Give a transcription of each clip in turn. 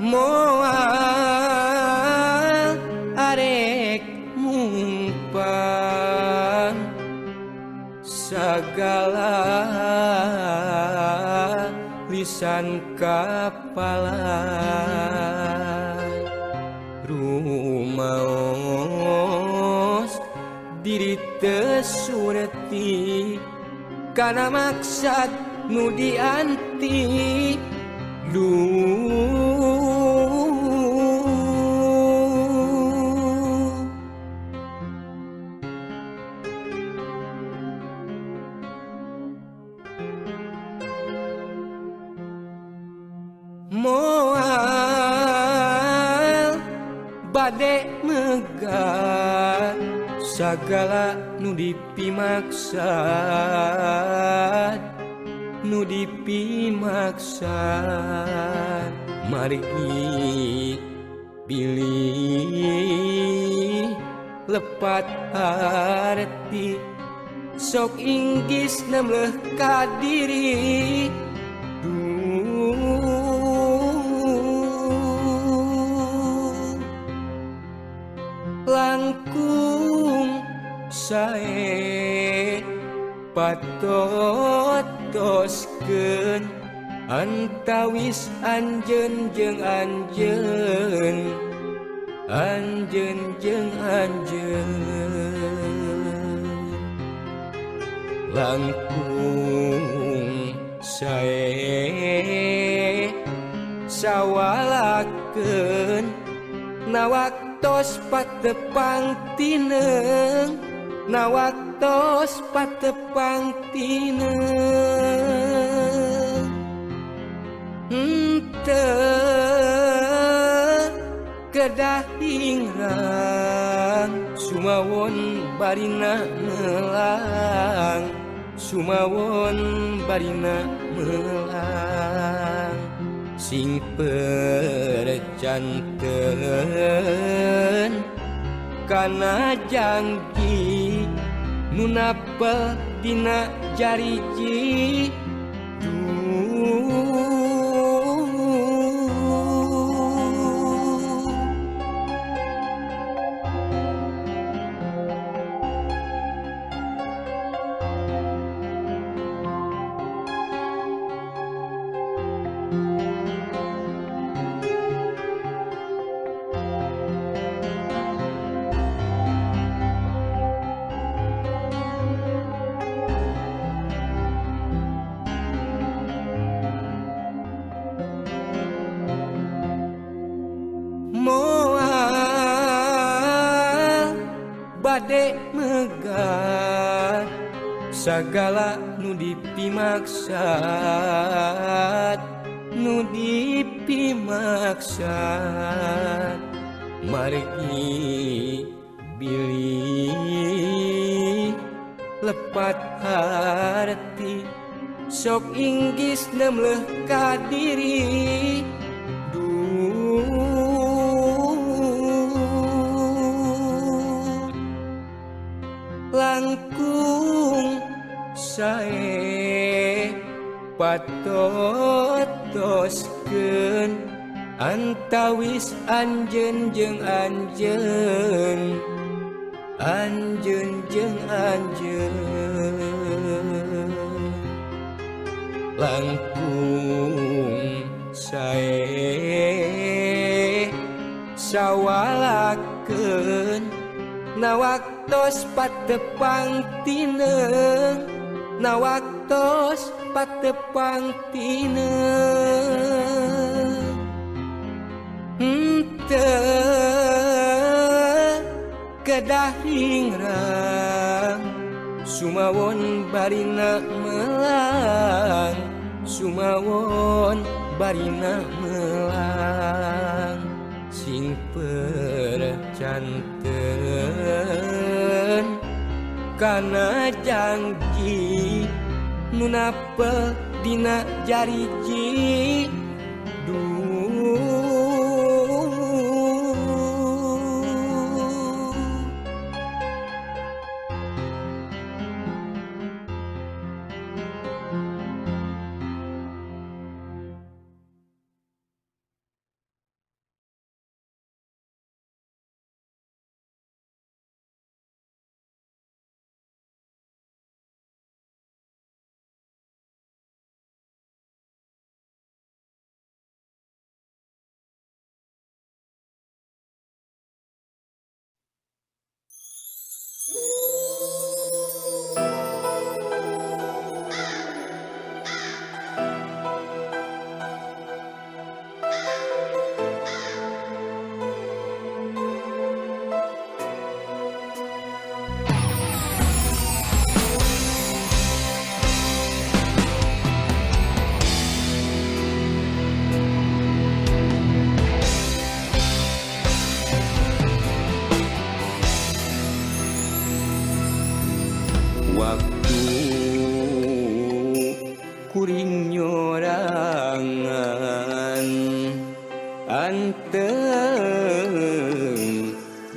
Moal arek mumpang sagala lisan kapala rumaos diri teu surti kana maksad nu dianti Moal bade megat sagala nu dipimaksad nu dipimaksad margi bilih lepat arti sok inggis nemleh ka diri langkung sae patotoskeun antawis anjeun jeung anjeun anjeun jeung anjeun langkung sae sawalakeun nawaktos patepang tineng nawaktos patepang tineng henteu kedah hingrang sumawon barina melang sumawon barina melang sing percanten kana janji nu napel dina jariji. Moal bade megat sagala nu dipimaksad nu dipimaksad margi bilih lepat harti sok inggis nemleh ka diri langkung sae patotoskeun antawis anjeun jeung anjeun anjeun jeung anjeun langkung sae sawalakeun nawaktos patepang tineng nawaktos patepang tineng henteu kedah hingrang sumawon barina melang sumawon barina melang sing percanten kana janji nu napel dina jariji.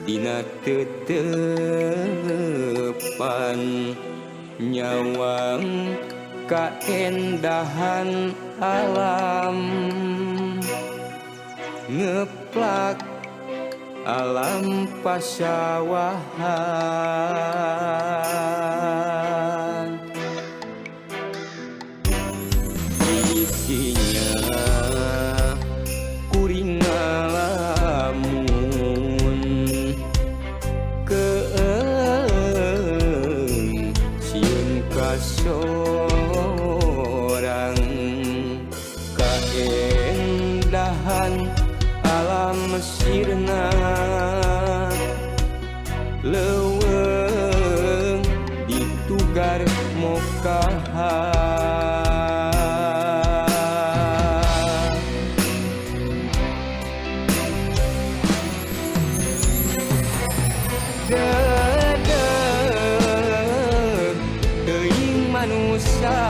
dina tetepan nyawang kaendahan alam ngeplak alam pasawahan isinya kuring ngalamun keeng sieun kasorang kaendahan alam sirna leuweung ditugar mokahan dedeg teuing manusia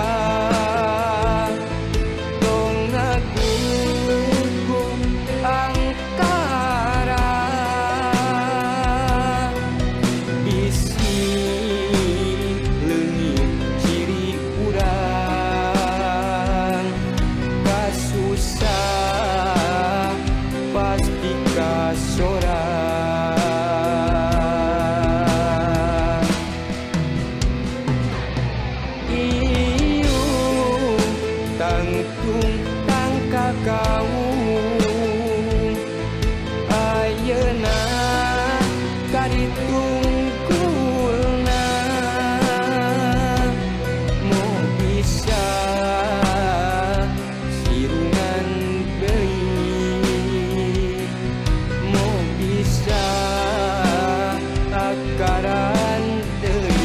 tong ngagugu angkara bisi leungit ciri urang kasusah pasti kasorang ieu tangtung tangka kaung ayeuna karitungkulna moal bisa sirungan deui moal bisa takaran deui.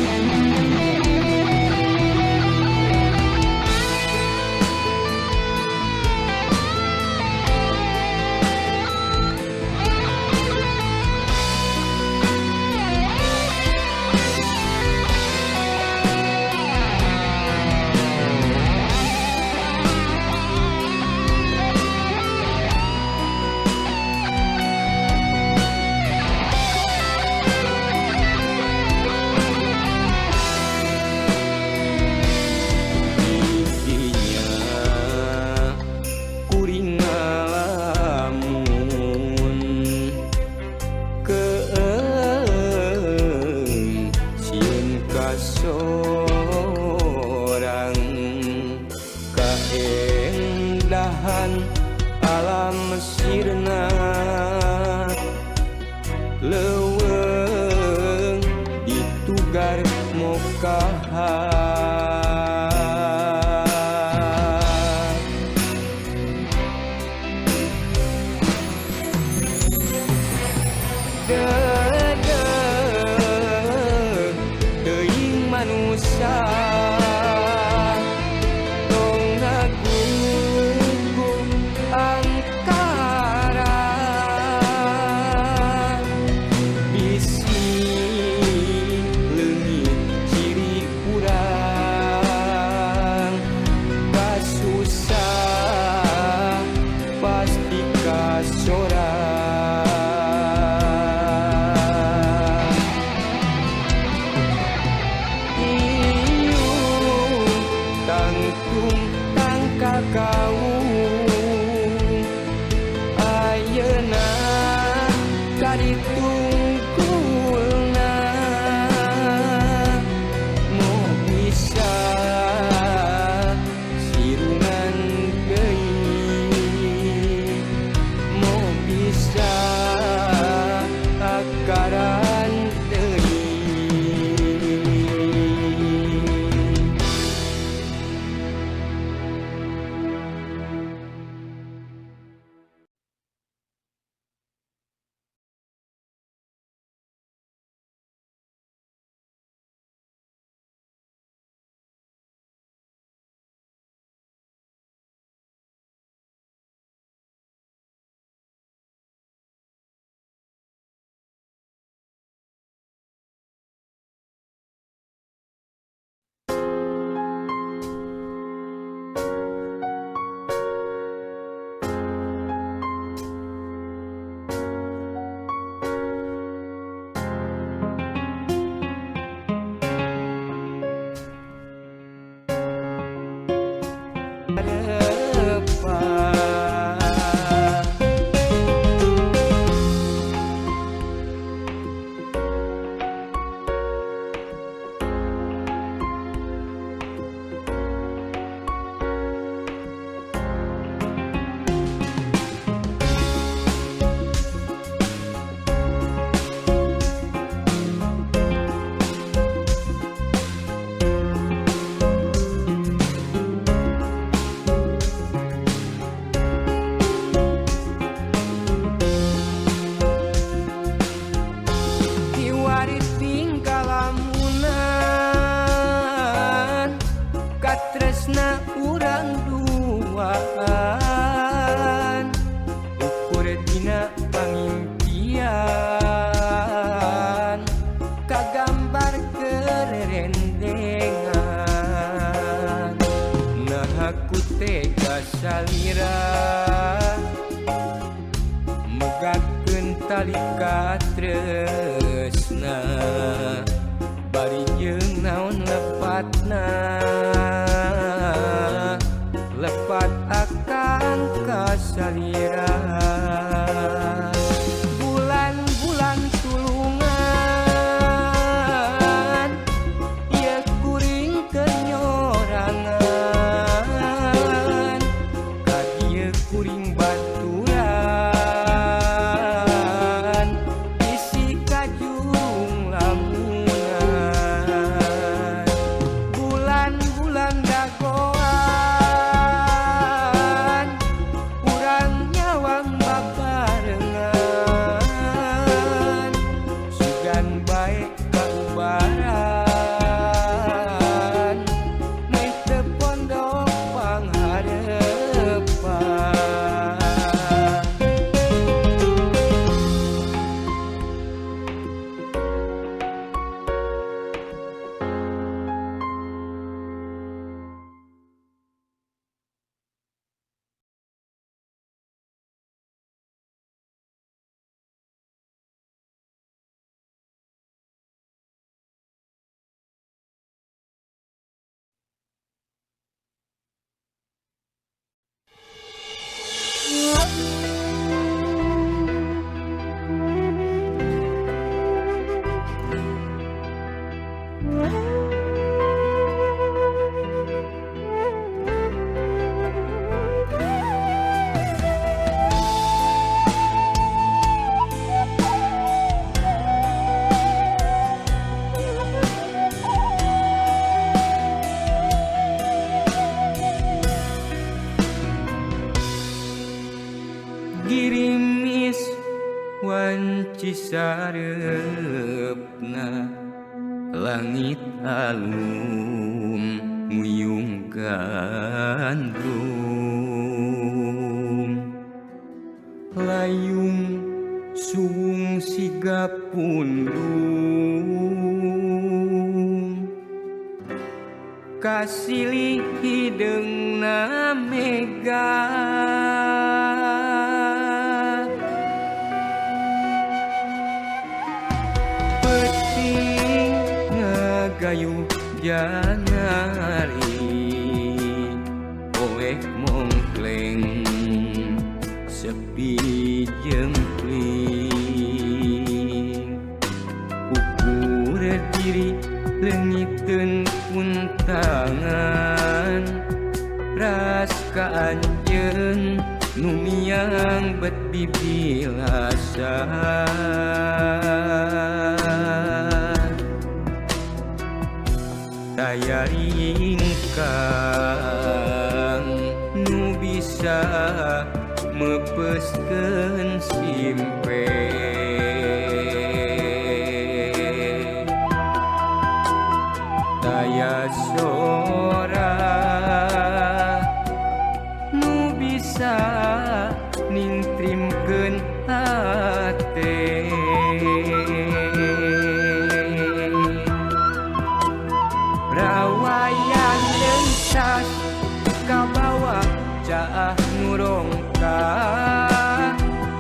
Isinya kuring ngalamun keeng sieun kasorang kaendahan alam sirna leuweung ditugar mokahan dedeg teuing manusia tong ngagugu angkara bisi leungit ciri urang kasusah pasti kasorang ieu tangtung tangka kaung ayeuna karitungkulna moal bisa sirungan deui moal bisa takaran deui. salira megatkeun tali katresna bari jeung naon lepatna lepat akan ka salira. Bulan-bulan tulungan ieu kuring kenyorangan ka dieu kuring baturan bisi kajurung lamunan. Bulan-bulan dagoan urang nyawang babarengan sugan bae kaubaran meh teu pondok pangharepan. Girimis wanci sareupna langit alum nguyung gandrum layung suwung siga pundung kasilih hideungna mega. Peuting ngagayuh janari poek mongkleng sepi jempling ukur diri leungiteun puntangan ras ka anjeun nu miang bet bibilasan. Taya ringkang nu bisa mepeskeun simpe taya sora nu bisa ningtrimkeun hate. Rawayan leuntas kabawa caah nurongka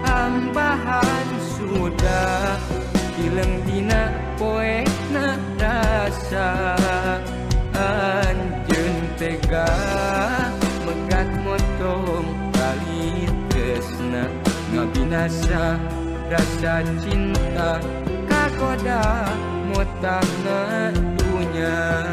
ambahan sudah dileng dina poekna rasa anjeun tega megat motong tali tresna ngabinasa rasa cinta kagoda motahna dunya.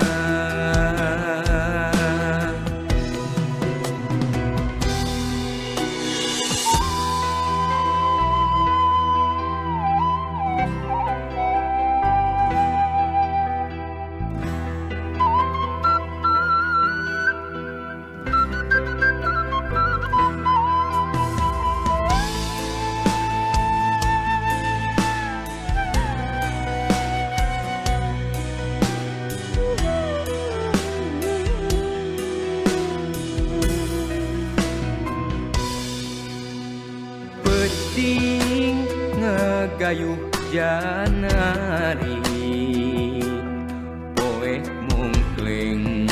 Peuting ngagayuh janari poek mungkleng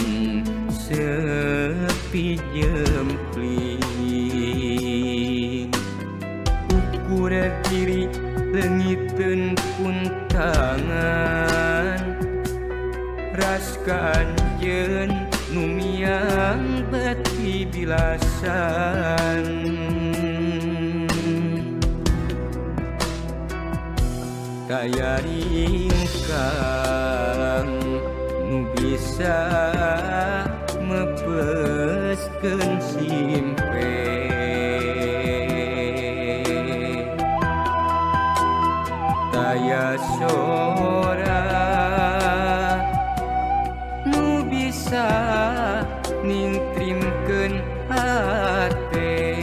sepi jempling. Leungiteun puntangan ras ka anjeun nu miang beti bilasan. Taya ringkang nu bisa mepeskeun simpe, taya sora nu bisa ningtrimkeun hate.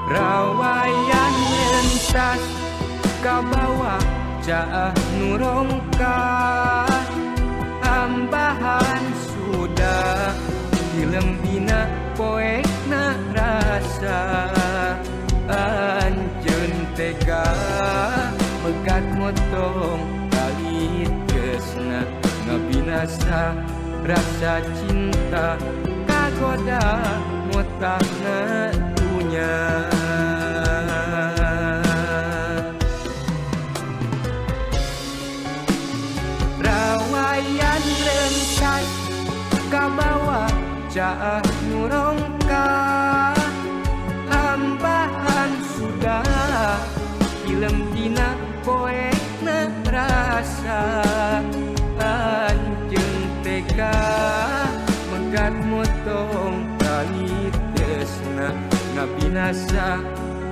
Rawayan entas kabawa caah nu rongkah, ambahan sudah dilembina poekna rasa. Anjeun tega megat motong tali tresna, ngabinasa rasa cinta kagoda motahna dunya. Rawayan rentas kabawa caah nu rongkah, ambahan sudah dilem dina poekna rasa. Anjeun tega megat motong tali tresna, ngabinasa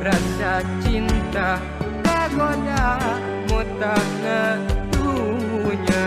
rasa cinta kagoda motahna dunya.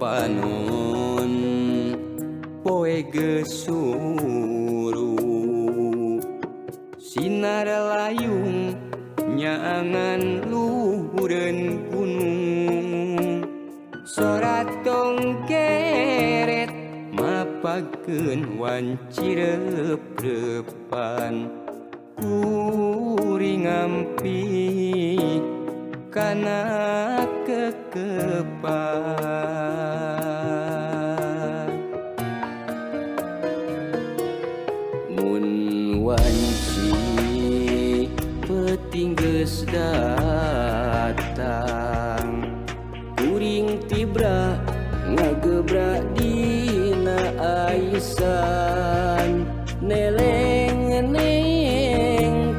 Panon poe geus suru, sinar layung nyaangan luhureun gunung, sora tong keret mapakeun wanci reup-reupan, kuring ngampi kana kekepan. Mun wanci peuting geus datang, kuring tibra ngagebrak dina aisan, neleng-neng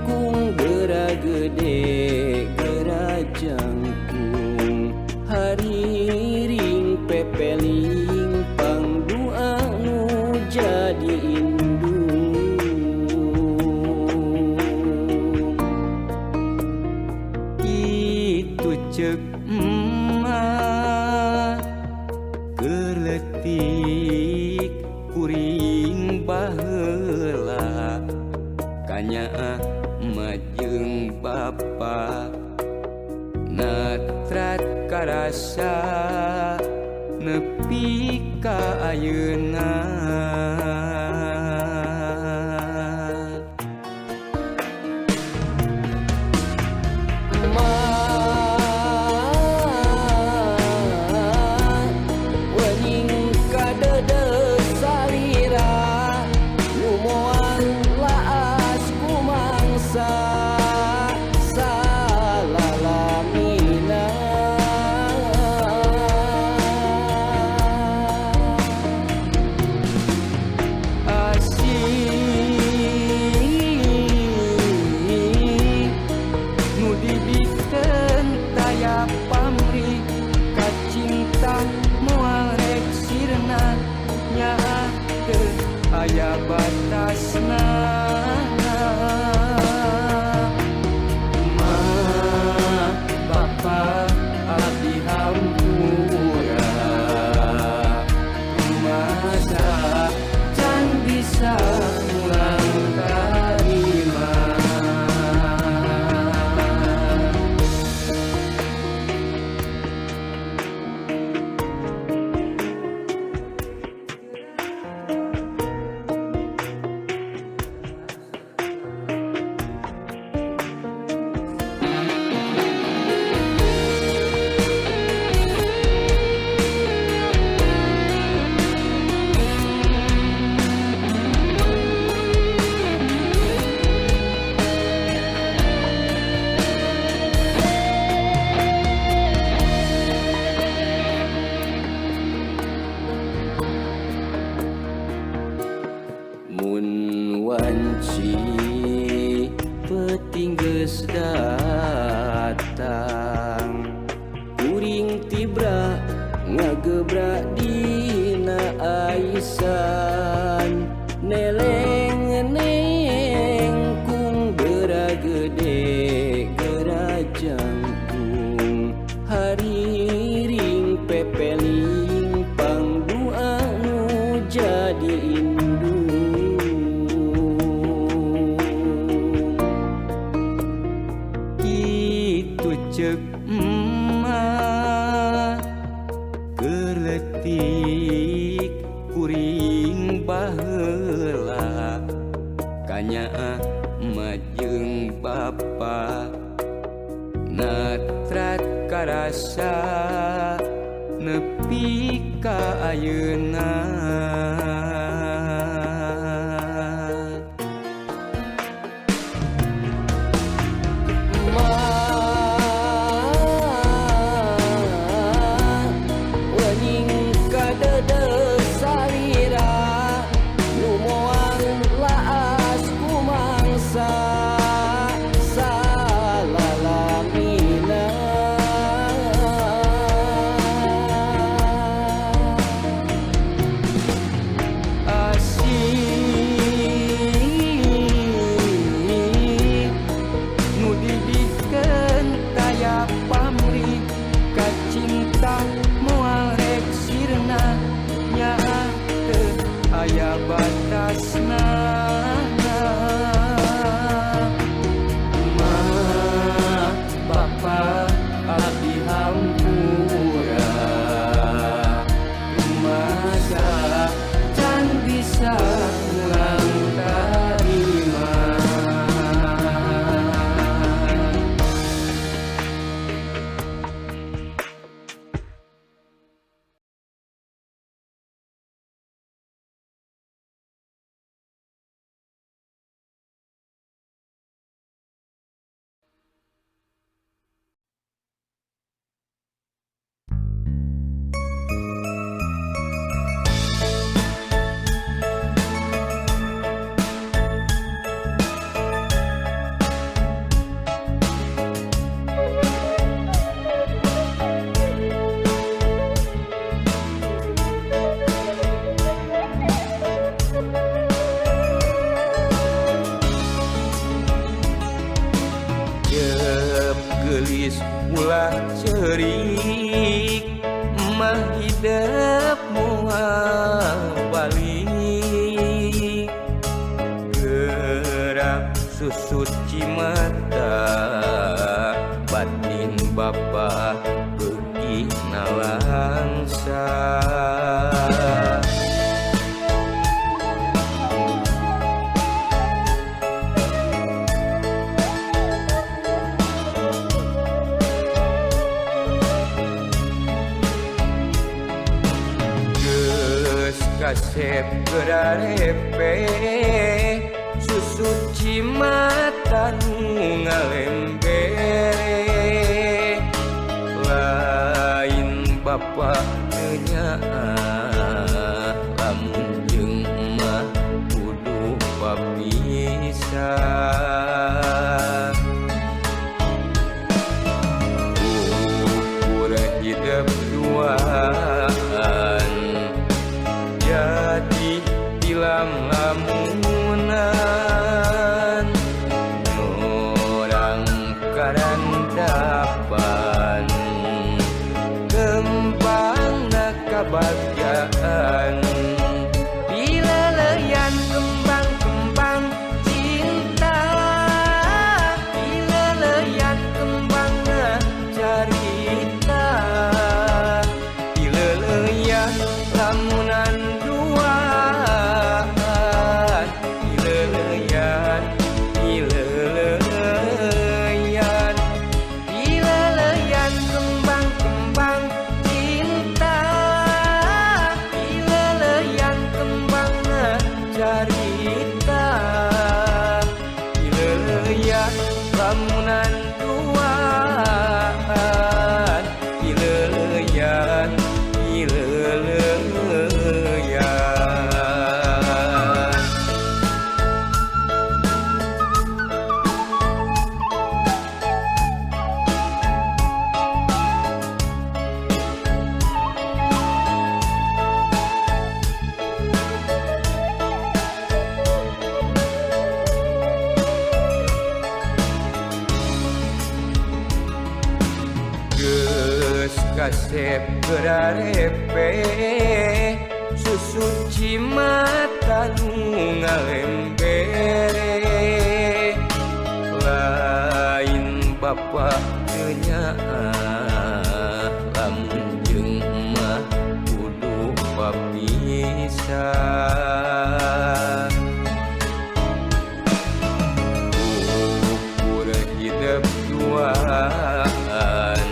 kung gera gede gera jangkung, hariring pepeling pangdua nu jadi indung. Kitu ceuk emak keur leutik kuring baheula, kanyaah majeng bapa natrat karasa nepi ka ayeuna. Salalami Nabrak dina aisan neleng nengkung gera gede gera jangkung hariring pepeling pangdua nu jadi indung. Kitu ceuk emak keur leutik kuring baheula kanyaah emak jeung bapa natrat karasa nepi ka ayeuna. Gelis ulah cerik mah hidep moal balik gerak susut cimata batin bapa beuki nalangsa. Kasep gerarepe susut cimata nu ngalembere lain bapa teu nyaah lamun jeung emak kudu papisah. Ukur hidep duaan jadi tilam lamunan orang karandapan kembangna kabagjaan pileleyan kembang-kembang cinta pileleyan kembangna carita. Kasep gerarepe susu mata nu ngalembere lain bapak teu nyaah lamun jeung emak kudu papisah ukur hidep duaan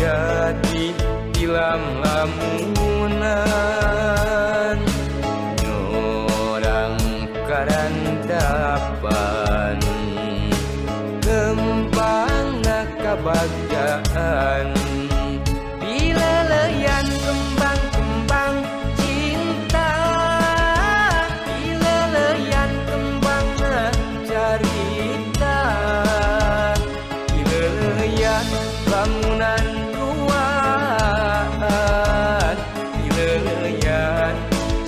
jadi tilam lamunan nyorang karandapan kembangna kabagjaan pileleyan kembang-kembang cinta pileleyan kembangna carita pileleyan lamunan duaan pileleyan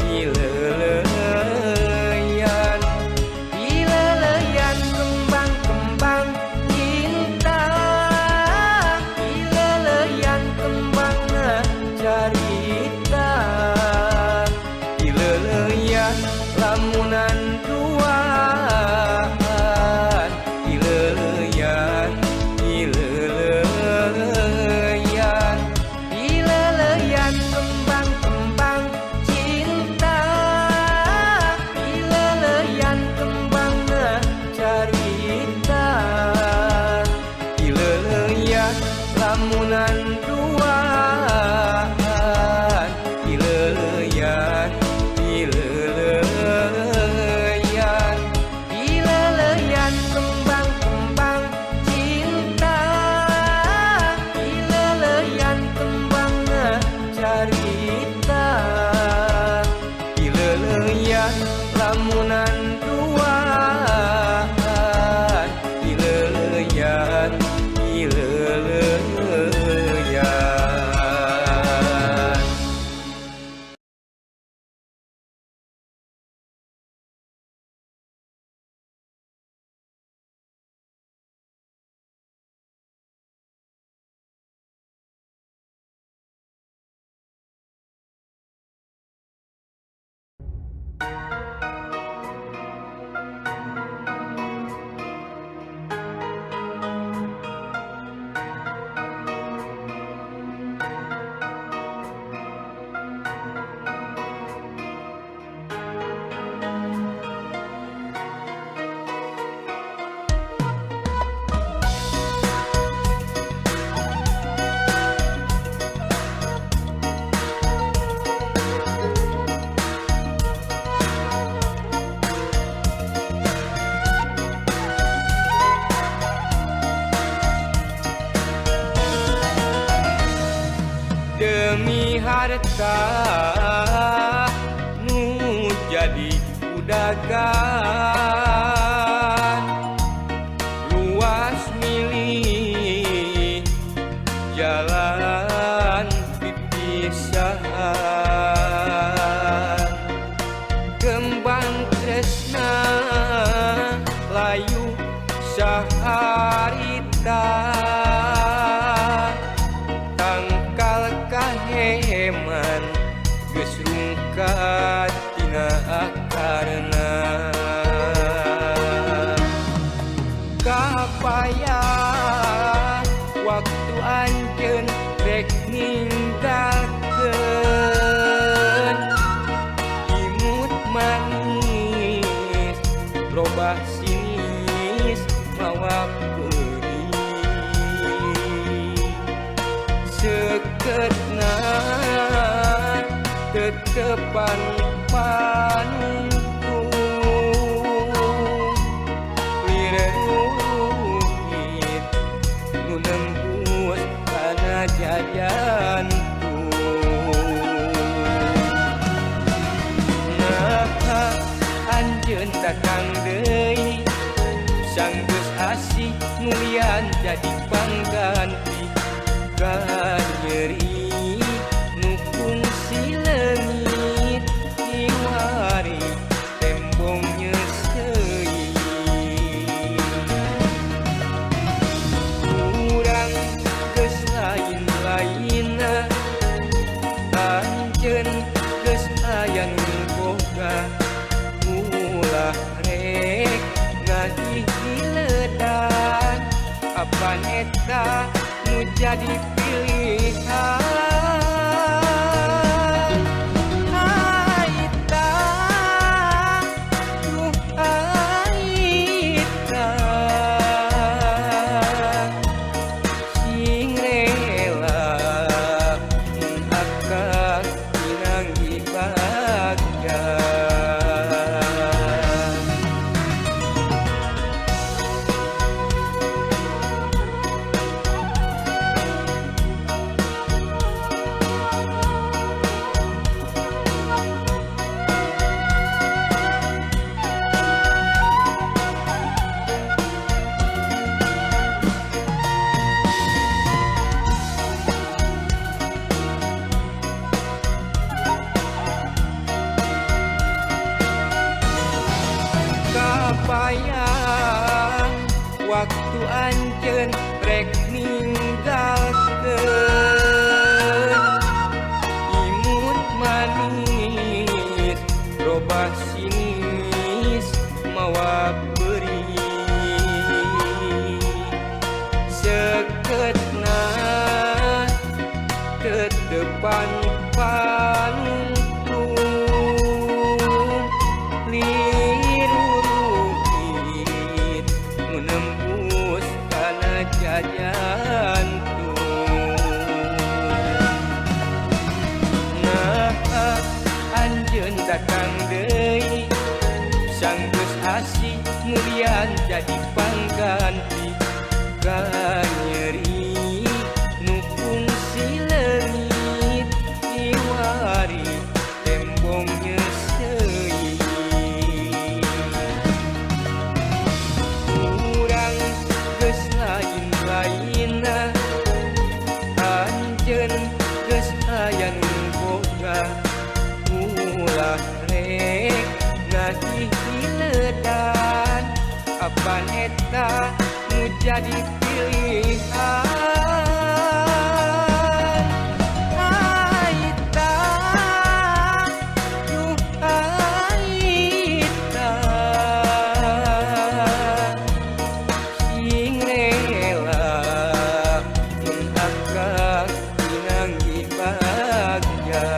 pileleyan pileleyan kembang-kembang cinta pileleyan kembangna carita pileleyan lamunan duaan pileleyan pileleyan pileleyan kembang-kembang cinta pileleyan kembangna carita pileleyan lamunan duaan pileleyan pileleyan pileleyan kembang-kembang cinta pileleyan kembangna carita pileleyan lamunan duaan pileleyan pileleyan. Demi harta nu jadi kudagan luas milih jalan pipisahan kembang tresna layu saharita tangkal kaheman geus rungkad tina akarna kapaya waktu anjeun rek ninggalkeun imut manis robah sinis mawa peurih seketna tetepan panungtung lireuhit nu nembus kana jajantung naha anjeun datang deui sanggeus asih nulian jadi pangganti kanyeri nu kungsi leungit kiwari. Apan eta nu jadi pilihan. Aita, duh aita, sing rela mun akang pinanggih bagja. Kabayang waktu anjeun rek ninggalkeun imut manis robah sinis mawa beri seketna tetepan panuntun liruruhit menembus kana jajantung. Nah anjeun datang deui sanggeus asih mulian jadi pangganti kanyeri nu kungsi leungit kiwari tembong nyeuseuy. Urang geus lain-lainna anjeun geus aya nu boga ulah rek ngahihiledan apan eta nu jadi pilihan. Aita, duh aita, sing rela mun akang pinanggih bagja.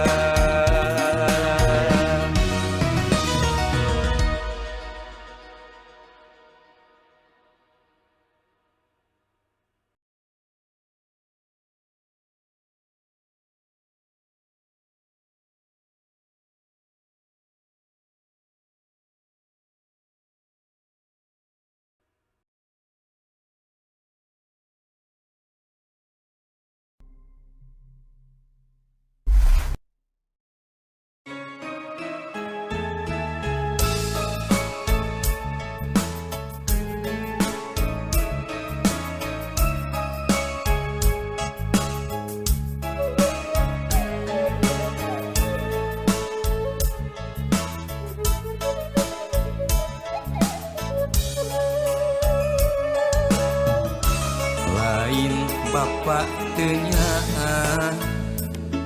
Lain bapak teu nyaah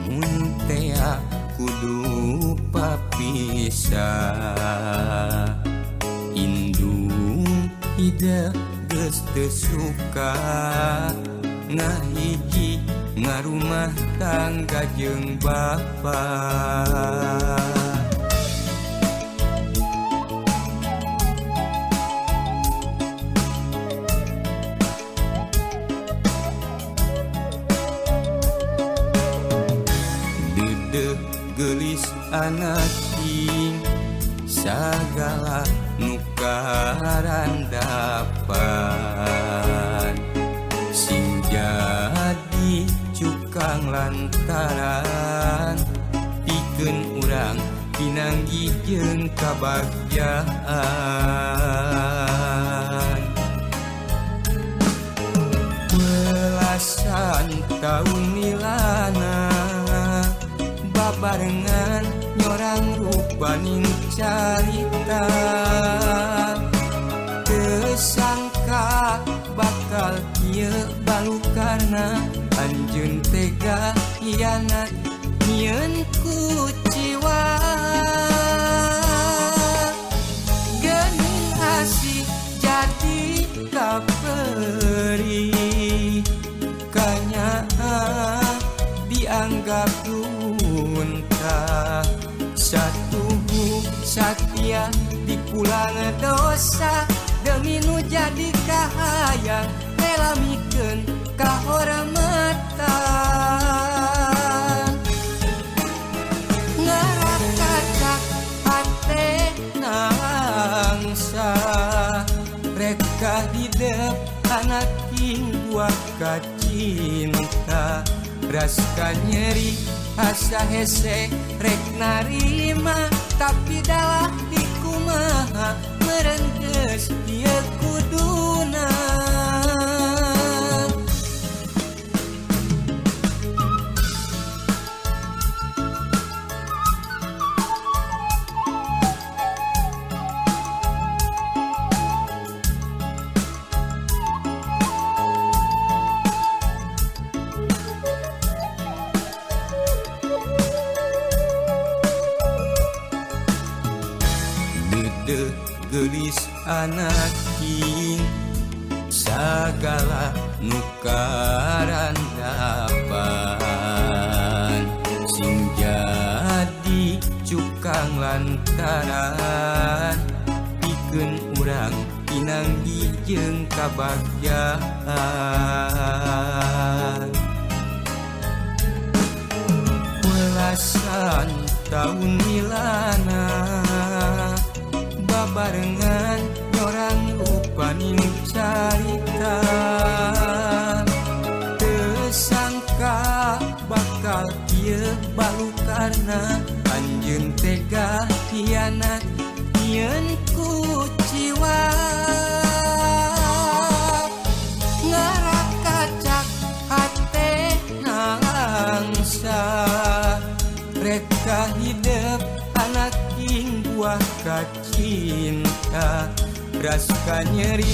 mun tea kudu papisah indung hidep geus teu suka ngahiji ngarumah tangga jeung bapa. Dedeh geulis anak ing sagala nu karandapan sing jadi cukang lantaran pikeun urang pinanggih jeung kabagjaan. Belasan taun milana babarengan nyorang rupaning carita tesangka bakal kieu balukarna anjeun tega hianat nyieun kuciwa geuning asih jadi kaperi. dianggap dunta. Satuhu satia dipulang dosa demi nu jadi kahayang rela mikeun kahormatan. Ngarakacak hate nangsa reka hidep anak king buah kacinta. Raska nyeri asa hese rek narima tapi dalah dikumaha merengges ieu kuduna. Gelis anak king sagala nu karandapan sing jadi cukang lantaran pikeun urang pinanggih jeung kabagjaan. Belasan taun milana barengan nyorang rupaning carita tersangka bakal kieu balukarna anjeun tega hianat nyieun kuciwa. Ngarakacak hate nangsa reka hidep anak king buah kacinta. Raska nyeri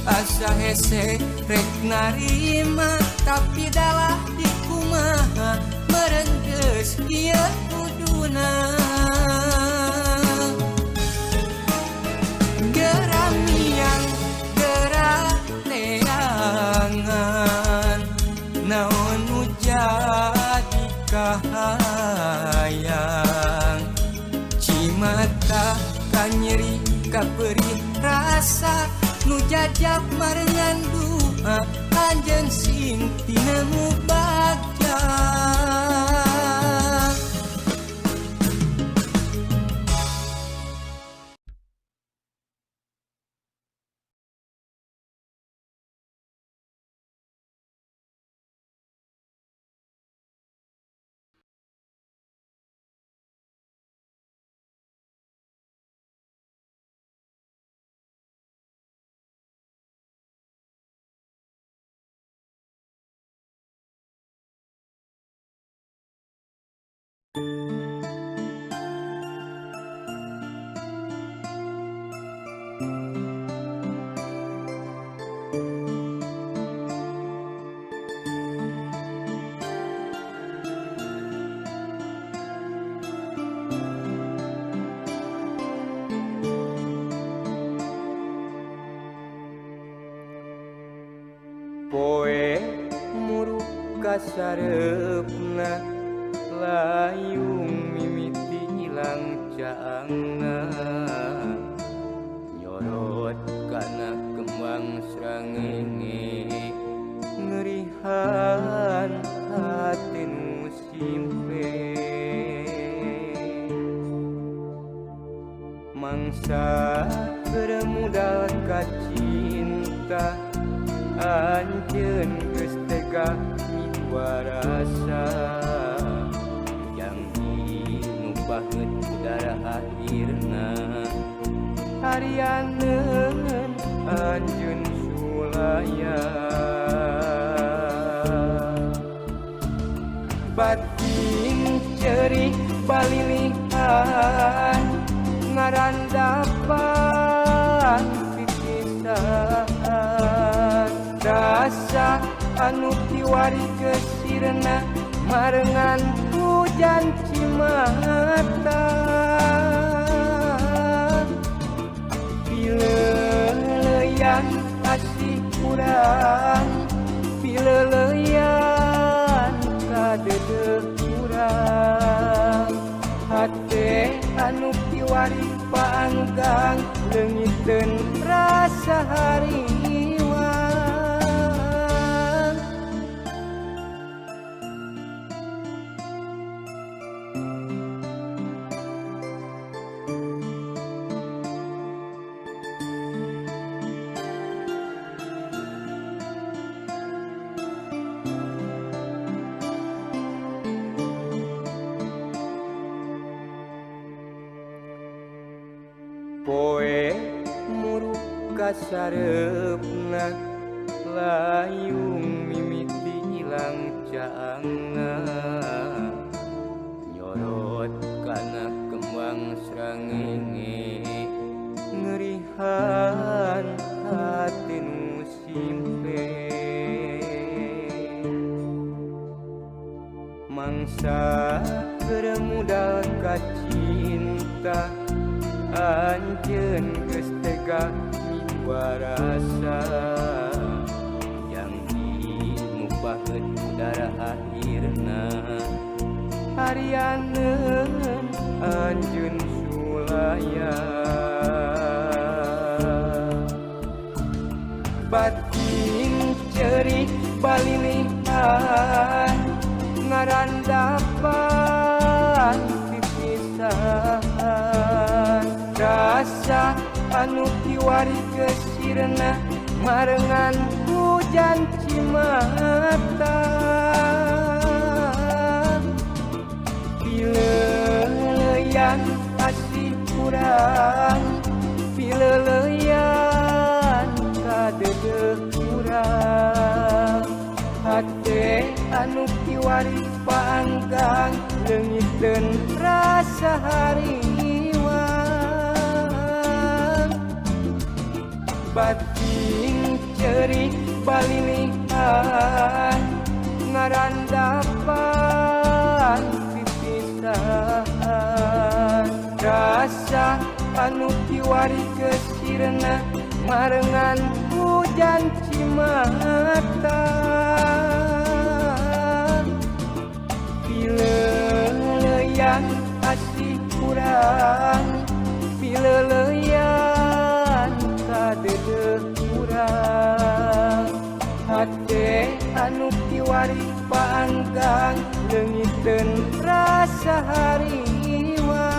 asa hese rek narima tapi dalah dikumaha merengges ieu kuduna. Geramiang gerak neangan naon nu jadi kahayang cimata kanyeri kaperih rasa nu jajab marengan duha anjeun sing tinemu bagja. Poe muruk kasareupna layung mimiti ilang caangna nyorot kana kembang srangenge ngerihan hati nu simpe mangsa bermudal kacinta anjeun geus tega miwarasa janji nu banget udara akhirna harianeun anjeun sulaya batin ceuri balilihan ngarandapan pikisan rasa anu kiwari kesirna marengan hujan cimata pileleyan asih kurang pileleyan kadedehan. paanggang leungiteun rasa hariwang. Poe muruk kasareupna layung mimiti ilang caangna nyorot kana kembang srangenge ngerihan hati nu simpe mangsa keur mudal ka cinta anjeun geus tega miwarasa janji nu paheut udara akhirna harianeun anjeun sulaya batin ceurik balilihan ngarandapan pipisahan rasa anu kiwari gesirna marengan hujan cimata pileleyan asih urang pileleyan kadeudeuk urang hate anu kiwari paanggang leungiteun rasa hariwang batin ceurik balilihan ngarandapan pipisahan rasa anu kiwari gesirna marengan hujan cimata pileleyan asih urang pileleyan kadeudeuh urang hate anu kiwari paanggang leungiteun rasa hariwang.